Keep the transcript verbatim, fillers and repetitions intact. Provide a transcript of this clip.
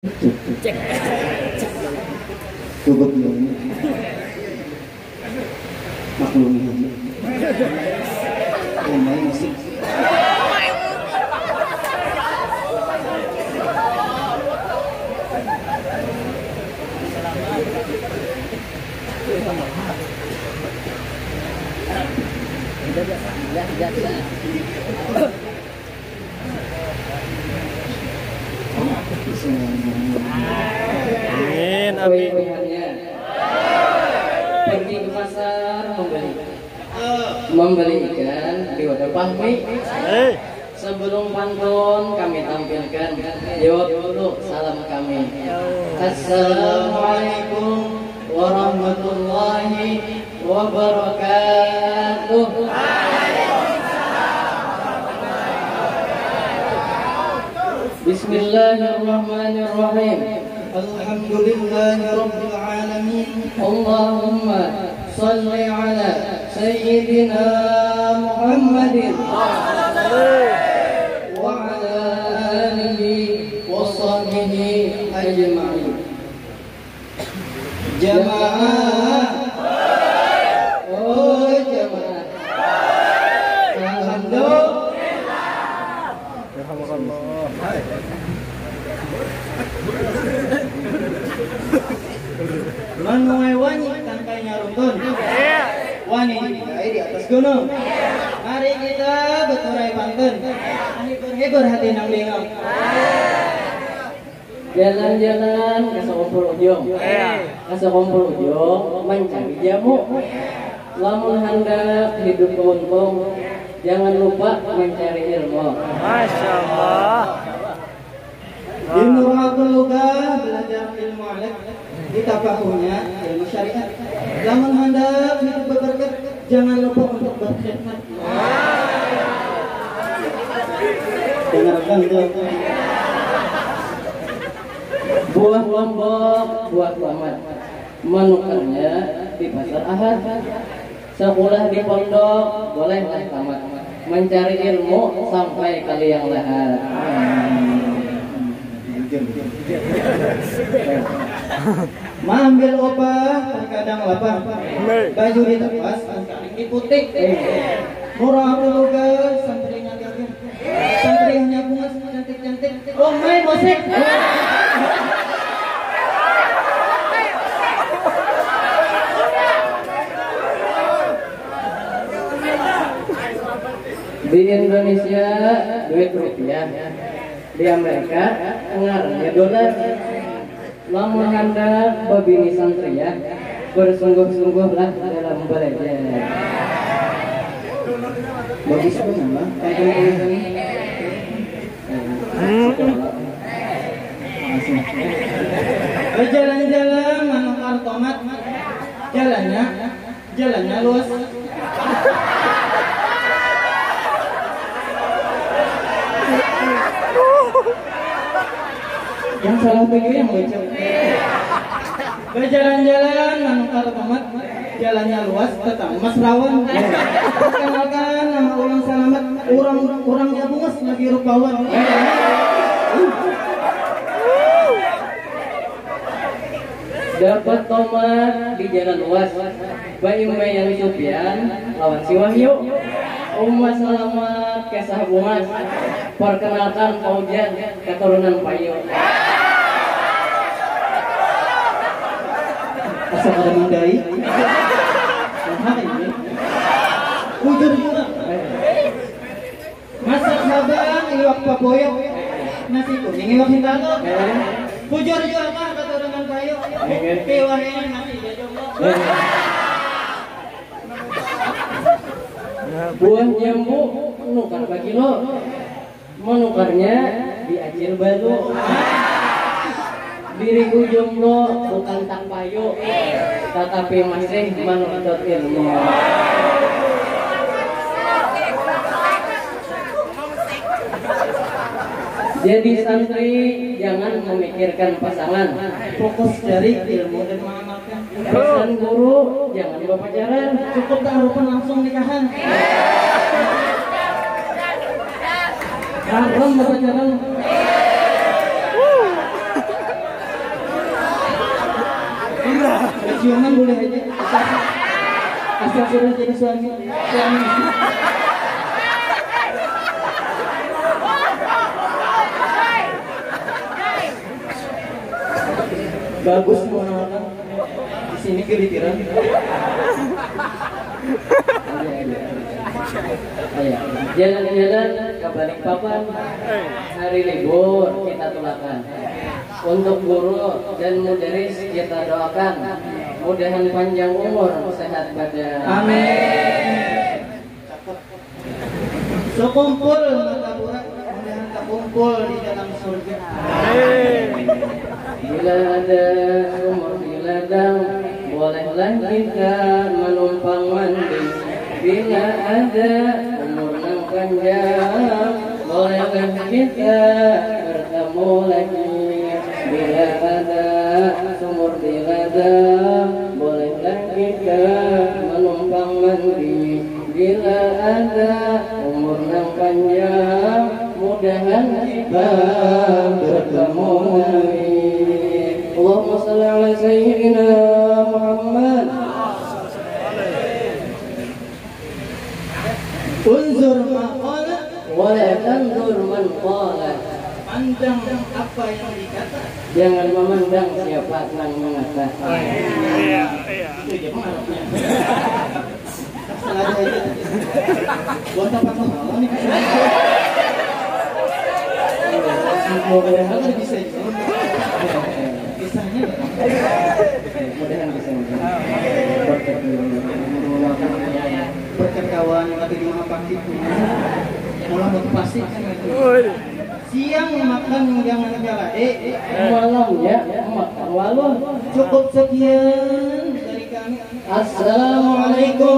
Cek. Cek. Cukup ya. Maklumi. Lumayan masih. Amin, amin. Kue-kueannya. Pergi ke pasar membeli, membeli ikan di wadah Fahmi. Hei. Sebelum pantun kami tampilkan, jawab dulu salam kami. Assalamualaikum warahmatullahi wabarakatuh. Bismillahirrahmanirrahim. Alhamdulillahirabbil alamin. Allahumma shalli ala sayyidina Muhammadin wa ala alihi wa sahbihi ajma'in. Jamaah. Oh, jamaah. Alhamdulillah. Manuai wani tangkainya runtun. Wani dibukai di atas gunung. Mari kita baturai pantun. Hibur-hibur hati nang bingung. Jalan-jalan ka sakumpul ujung. Ka sakumpul ujung mancari jamu. Lamun handak hidup bauntung, jangan lupa mancari ilmu. Masya Allah. Di Nurhatul Lugah belajar ilmu adat, di Tapahunya ilmu syariat. Lamun handak hidup berberkat, jangan lupa untuk berkhidmat. Dengarkan tuh. Buah lombok, buah tomat, manukarnya di pasar Ahad. Sakulah di pondok, bolehlah tamat. Mancari ilmu sampai ka liang lahat. Maambil upah terkadang lapar. Baju ditepas, angkaring diputik. Murah aku juga santrinya gagah. Santrinya bungas cantik-cantik. Oh my, musik. Di Indonesia duit rupiah, di Amerika ngarannya dolar. Lamun handak babini santriah, bersungguh-sungguhlah dalam belajar. Bagus pun nama. Kayak gini. Sekolah. Langsung. Berjalan-jalan manukar tomat. Jalannya Jalannya luas. Yang salah tuju yang baca. Berjalan-jalan manukar tomat, jalannya luas tetap mas rawan. Perkenalkan nama orang selamat, orang orangnya bungas lagi rupawan. Dapat tomat di jalan luas, baimbaian Supian lawan si Wahyu. Uma salamat kisah bungas. Perkenalkan Paujan keturunan Payu. Asal ada mandai. Nah, ini. Bujur juga. Masak habang iwak papoyok, nasi kuning iwak hintalu. Bujur jua kah katurunan Payu? Piwah ini masih jomblo. Buah jambu nukar bakilo, manukarnya di acil balu. Diriku jomblo bukan tak payu, tatapi masih manuntut ilmu. Jadi santri jangan memikirkan pasangan, fokus cari ilmu dan mengamalkan. Pesan guru jangan bapacaran, cukup tarupan langsung nikahan. Haram bapacaran. Jangan boleh aja. Asal, asal sudah jadi suami. Suami. Bagus mau nonton. Di sini kelitiran. Ayo, jalan-jalan ke Balikpapan. Hari libur kita tulakan. Untuk guru dan mudaris kita doakan, mudahan panjang umur, sehat badan. Amin. Sekumpul mata burak, mudahan terkumpul di dalam surga. Bila ada sumur di ladang, bolehlah kita menumpang mandi. Bila ada umur nang panjang, bolehlah kita bertemu lagi. Bila ada sumur di ladang, bolehlah kita menumpang mandi. Bila ada umur nang panjang, mudahan kita bertemu lagi. Allahumma salli ala sayyidina Muhammad. Unzur ma qala. Wala tanzur man qala. Pandang apa yang dikata. Jangan memandang siapa nang mengata. Iya, iya. Itu aja pengarapnya. Sengaja aja. Buat apa tuh? Kalau nih. Mudah-mudahan bisa juga. Kisahnya ya. Mudahan bisa. Berkat dulu. Berkat kawan, tapi di mana pakai? Mulai mau pasti kan itu. Siang makan jangan kala, eh. Malamnya makan walun. Cukup sekian dari kami. Assalamualaikum.